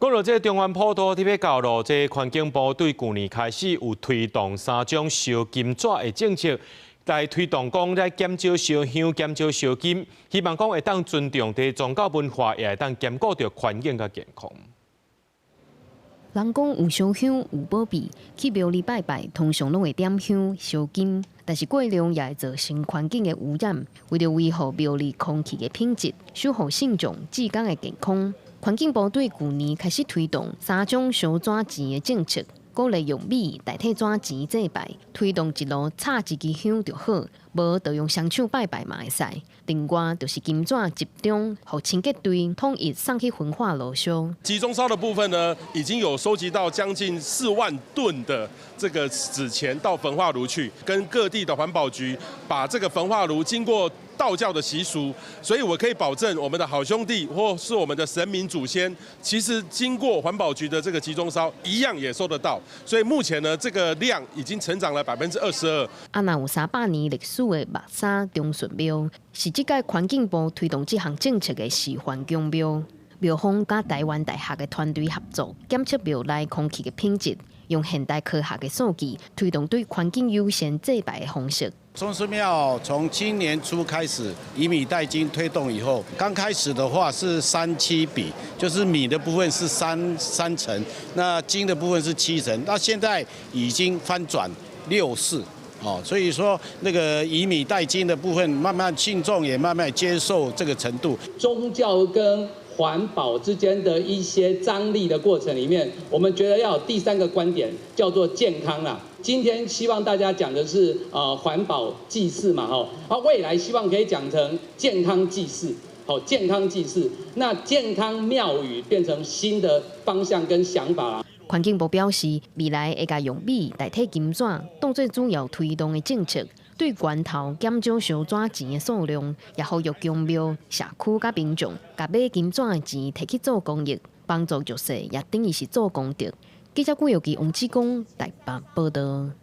講到這中元普渡特別到咯，這環境部對舊年開始有推動三種燒金紙的政策，來推動講來減少燒香、減少燒金，希望講會當尊重這宗教文化，也會當兼顧著環境佮健康。人講有燒香有保庇，去廟裡拜拜，通常攏會點香燒金，但是過量也會造成環境的污染。為著維護廟裡空氣的品質，守護信眾志工的健康，環境部對舊年開始推動三種燒紙錢的政策，鼓勵用米代替紙錢祭拜，推動一爐插一支香就好，無就用雙手拜拜嘛會使。另外就是金紙集中，予清潔隊統一送去焚化爐燒。集中燒的部分呢，已經有收集到將近4萬噸的這個紙錢到焚化爐去，跟各地的環保局把這個焚化爐經過道教的習俗，所以我可以保證我們的好兄弟或是我們的神明祖先，其實經過環保局的這個集中燒，一樣也收得到。所以目前呢，這個量已經成長了22%。啊，若有300年歷史的木柵忠順廟，是這屆環境部推動這項政策的示範宮廟。廟方佮臺灣大學的團隊合作，檢測廟內空氣的品質，用現代科學的數據推動對環境友善祭拜的方式。忠順廟從今年初開始以米代金推動以後，剛開始的話是三七比，就是米的部分是三成，那金的部分是七成，那現在已經翻轉六四，哦，所以說那個以米代金的部分，慢慢信眾也慢慢接受這個程度。宗教跟環保之間的一些張力的過程裡面，我們覺得要有第三個觀點，叫做健康啦。今天希望大家講的是環保祭祀嘛，吼，啊未來希望可以講成健康祭祀，好，健康祭祀，那健康廟宇變成新的方向跟想法啦。環境部表示，未來會共用米代替金紙，當作主要推動的政策，對源頭減少燒紙錢的數量，也呼籲宮廟、社區佮民眾，共買金紙的錢提去做公益，幫助弱勢，也等於是做功德。記者顧有基、王志剛台北報道。